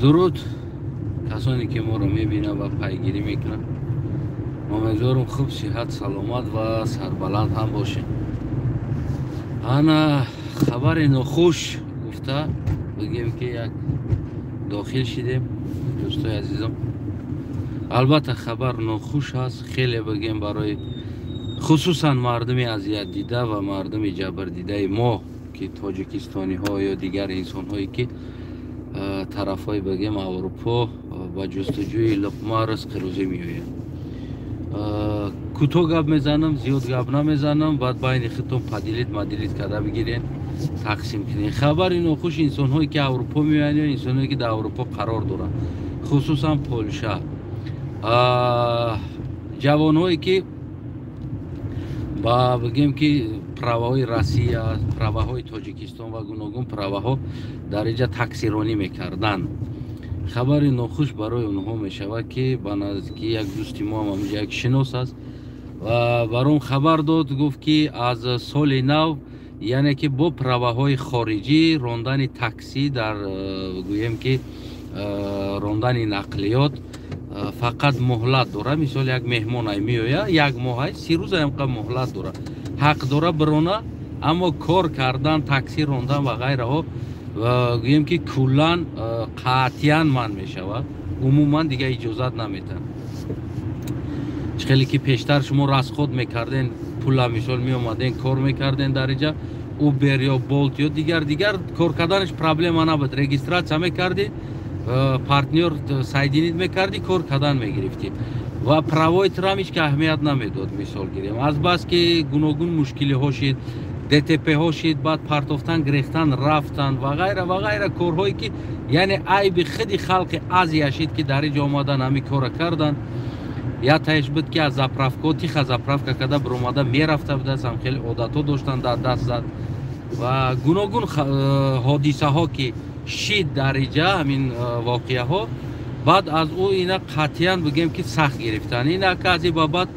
Дуруд касоне, ки моро мебинанд ва пайгирӣ мекунанд. Умедворам, хуб, сиҳат, саломат ва сарбаланд ҳам бошед. Ана, хабари нохуш гуфта бигем, ки як дохил шидем, дӯстои азизам. Албатта, хабар нохуш аст хеле, бигем, барои хусусан мардуми азиятдида ва мардуми ҷабрдидаи мо, ки тоҷикистониҳо ё дигар инсонҳое, ки тарафҳои, бигем, Аврупо ба ҷустуҷӯи луқма, ризқи рӯзӣ меоянд. Кӯтоҳ гап мезанам, зиёд гап намезанам, баъд байни худтон поделить маделить карда бигирен, тақсим кунед. Хабари нохуш: инсонҳое, ки Аврупо меоянд ё инсонҳое, ки дар Аврупо қарор доранд, хусусан Полша, ҷавонҳое, ки ба, бигем, ки праваҳои Россия, праваҳои Тоҷикистон ва гуногун праваҳо дар инҷа таксиронӣ мекарданд. Хабари нохуш барои онҳо мешавад, ки ба наздикӣ як дӯсти мо ҳам ҳаминҷа як шинос аст ва бар он хабар дод, гуфт, ки аз соли нав, яъне ки бо праваҳои хориҷӣ рондани таксӣ дар, гӯем ки, рондани нақлиёт фақат муҳлат дорад. Мисол, як меҳмонай меояд, як моҳай, 30 рӯза ҳамқа муҳлат дорад, ҳақ дора бирона, аммо кор кардан, таксӣ рондан ва ғайраҳо, гӯем ки, куллан, қатъиян манъ мешавад. Умуман дигар иҷозат наметаҳанд. Чӣ хеле ки пештар шумо расход мекарден пула, мисол, меомаден, кор мекарден дар инҷа, Убер ё Болт ё дигар дигар кор карданаш проблема набуд. Регистрация мекардӣ, партнёр соединить мекардӣ, кор кардан мегирифтӣ ва правои турам ҳеч ки аҳамият намедод. Мисол гирем, азбаски гуногун мушкилиҳо шид, ДТПҳо шид, баъд партофтан, гирехтан, рафтан ва ғайра ва ғайра, корҳое ки, яъне, айби худи халқи Азия шид, ки дар инҷо омадан, ҳамин корро кардан. Як таиш буд, ки аз заправка тихо заправка карда биромада мерафта будааст, ҳам хеле одатҳо доштанд, дар даст зад ва гуногун ҳодисаҳо ки шид дар иҷа, ҳамин воқеаҳо. Баъд аз ӯ ина қатъиян, бигем, ки сахт гирифтан. Ина аз и ба баъд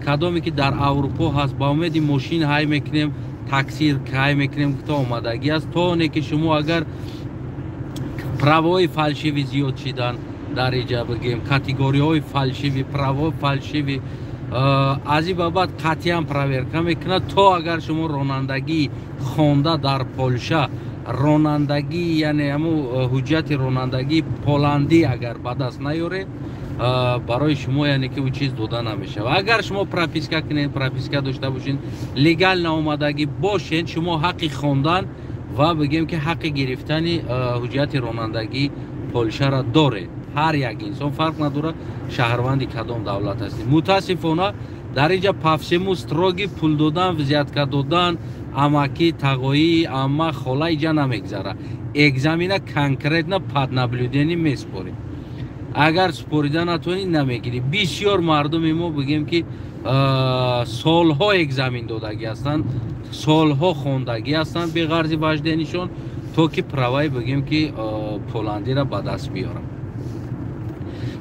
кадоме ки дар Аврупо ҳаст, ба умеди мошин ҳай мекунем, такси ҳай мекунем, то омадагӣ аст, то оне ки шумо агар правои фальшивый зиёд шидан дар иҷа, бигем, категорияҳои фальшивый, право фальшивый, аз ин ба баъд қатъиян проверка мекунад. То агар шумо ронандагии хонда дар Полша, ронандагӣ, яъне ҳамун ҳуҷҷати ронандагии поландӣ агар ба даст наёред, барои шумо, яъне ки, ӯ чиз дода намешавад. Агар шумо прописка кунед, прописка дошта бошед, легально омадагӣ бошед, шумо ҳаққи хондан ва, бигем, ки ҳаққи гирифтани ҳуҷҷати ронандагии Полшаро доред. Ҳар як инсон, фарқ надорад, шаҳрванди кадом давлат ҳастед. Мутаассифона, дар инҷа по всему строго пул додан, взятка додан, амакӣ, тағоӣ, амма, хола иҷа намегзара. Экзамена конкретно под наблюдение месупорӣ. Агар супорида натавонӣ, намегирӣ. Бисёр мардуми мо, бигем, ки солҳо экзамен додагӣ ҳастанд, солҳо хондагӣ ҳастанд, беғарзи вождениешон, то ки праваи, бигем, ки поландиро ба даст биёранд.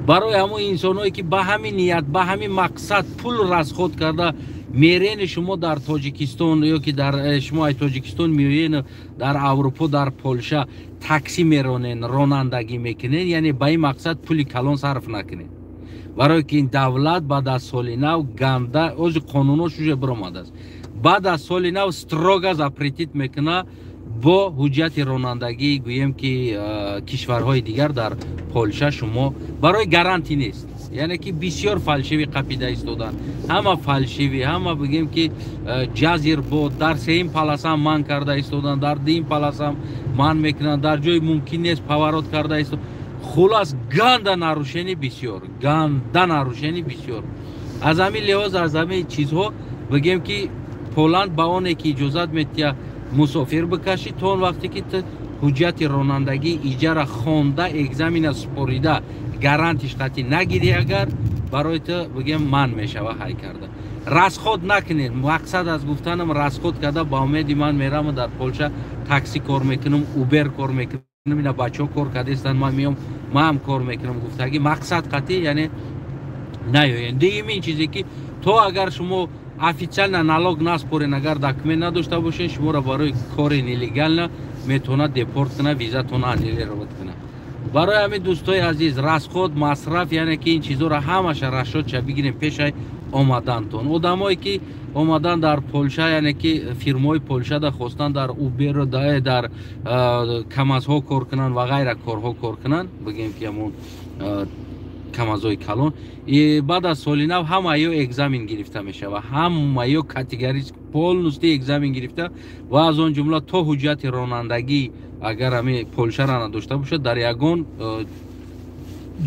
Барои ҳамон инсонҳое, ки ба ҳамин ният, ба ҳамин мақсад пул расход карда мерени, шумо дар Тоҷикистон ё ки дар шумо ай Тоҷикистон меоен, дар Аврупо, дар Полша таксӣ меронен, ронандагӣ мекунен, яъне ба ин мақсад пули калон сарф накунед, барое ки ин давлат баъд аз соли нав ганда ози қонунош уже биромадааст. Баъд аз соли нав строго запретить мекуна бо ҳуҷҷати ронандагӣ, гӯем, ки кишварҳои дигар дар Полша шумо барои гарантӣ нест. Яъне ки бисёр фальшивый қапида истодан, ҳама фальшивый, ҳама, бигем, ки ҷазир бо дар сеюм полосам манъ карда истодан, дар дуюм полосам манъ мекунанд, дар ҷои мумкин нест поворот карда исто. Хулас, ганда нарушение бисёр, ганда нарушение бисёр. Аз ҳамин лиҳоз, аз ҳамин чизҳо, бигем, ки Поланд ба оне ки иҷозат метиҳад мусофир бикашӣ, то он вақте ки ту ҳуҷҷати ронандагии иҷара хонда, экзамена супорида, гарантиш қатъӣ нагирӣ, агар барои ту, бигем, манъ мешава ҳай карда. Расход накунед. Мақсад аз гуфтанам, расход карда ба умеди ман мераму дар Полша такси кор мекунам, Убер кор мекунам, ина бачаҳо кор кардастанд, ман меом, ман ҳам кор мекунам гуфтагӣ мақсад қатъӣ, яъне, наёен. Дуюмин чизе, ки то агар шумо официально налог наспорен, агар документ надошта бошед, шуморо барои кори нелегально метавонад депорт кунад, визатона аннулировать кунад. Барои ҳамин, дӯстои азиз, расход, масраф, яъне ки ин чизоро ҳамаша расчёт ша бигирем пешай омадантон. Одамое ки омадан дар Полша, яъне ки фирмаҳои Полшада хостан дар Уберу дар Камазҳо кор кунанд ва ғайра корҳо кор кунанд, бигем ки ҳамон Камазҳои калон, баъд аз соли нав ҳамаё экзамен гирифта мешавад, ҳамаё категорически, полностью экзамен гирифта ва аз он ҷумла то ҳуҷҷати ронандагӣ. Агар ҳами Полшара надошта бошад, дар ягон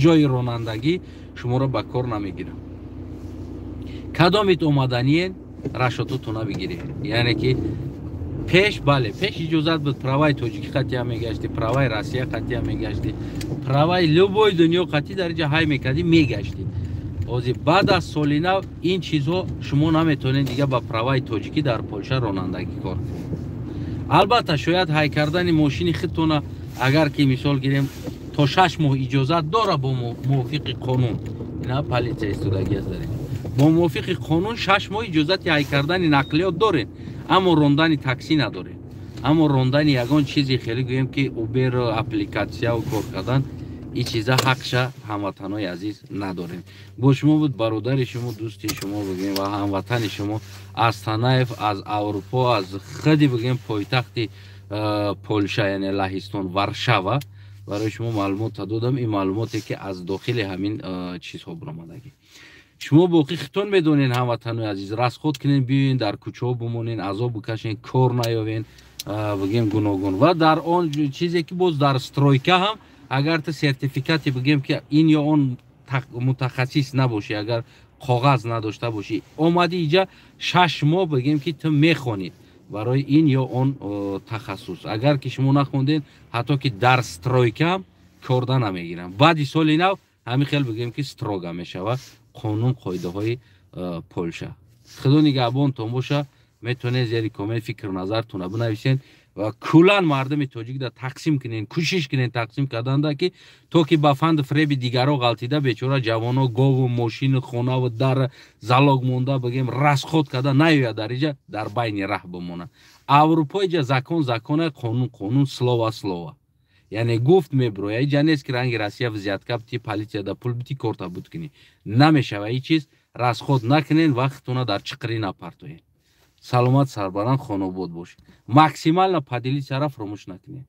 ҷои ронандагӣ шуморо ба кор намегирад. Кадомит омаданиен, расчёт отона бигиред. Яъне ки пеш, бале, пеш иҷозат буд, праваи тоҷикӣ қатъия мегашти, праваи Россия қатъия мегашти, праваи любой дунё қатъи дар иҷа ҳай мекардӣ, мегаштӣ. Ҳозир, баъд аз соли нав, ин чизҳо шумо наметавонед дига ба праваи тоҷикӣ дар Полша ронандагӣ кор кунед. Албатта, шояд ҳай кардани мошини худтона, агар ки мисол гирем, то 6 моҳ иҷозат дора бо мувофиқи қонун. Ина полиция истодагӣ аст дар бо мувофиқи қонун 6 моҳ иҷозати ҳай кардани нақлиёт доред, аммо рондани таксӣ надоред, аммо рондани ягон чизи хеле, гӯем ки Убер, аппликатсияву кор кардан, ин чиза ҳақша, ҳамватанои азиз, надорем. Бо шумо буд бародари шумо, дӯсти шумо, бигем, ва ҳамватани шумо Астанаев аз Аврупо, аз худи, бигем, пойтахти Полша, яъне Лаҳистон, Варшава. Барои шумо маълумота додам. Ин маълумоте ки аз дохили ҳамин чизҳо баромадагӣ, шумо боқӣ хитон медонед, ҳамватанои азиз. Расход кунен, биёен, дар кӯчаҳо бимонен, азоб бикашен, кор наёвен, бигем, гуногун. Ва дар он чизе ки боз дар стройка ҳам, агар ту сертификати, бигем ки ин ё он мутахассис набошӣ, агар коғаз надошта бошӣ, омадӣ иҷа, 6 моҳ, бигем ки, ту мехонӣ барои ин ё он тахассус. Агар ки шумо нахондед, ҳатто ки дар стройка ҳам корда намегирам. Баъди соли нав ҳамин хел, бигем ки, строго мешавад қонун, қоидаҳои Полша. Худо нигаҳбонтон боша. Метавонед зери коммент фикру назартона бинависед ва куллан мардуми тоҷикда тақсим кунен, кӯшиш кунен тақсим карданда, ки то ки ба фанду фреби дигаро ғалтида, бечора ҷавоно гову мошину хонаву дар залог монда, бигем, расход карда наёяд, дар иҷа дар байни раҳ бимонад. Аврупо иҷа закон закона, қонун қонун, слово слово, яъне гуфт меброя. Иҷа нест ки ранги Россия взятка бити, полицияда пул бити, корта буд кунӣ, намешава ин чиз. Расход накунен, вақтона дар чиқирӣ напартоед. Саломат, сарбаланд, хонобод бошед. Максимально поделиться ра фаромӯш накунед.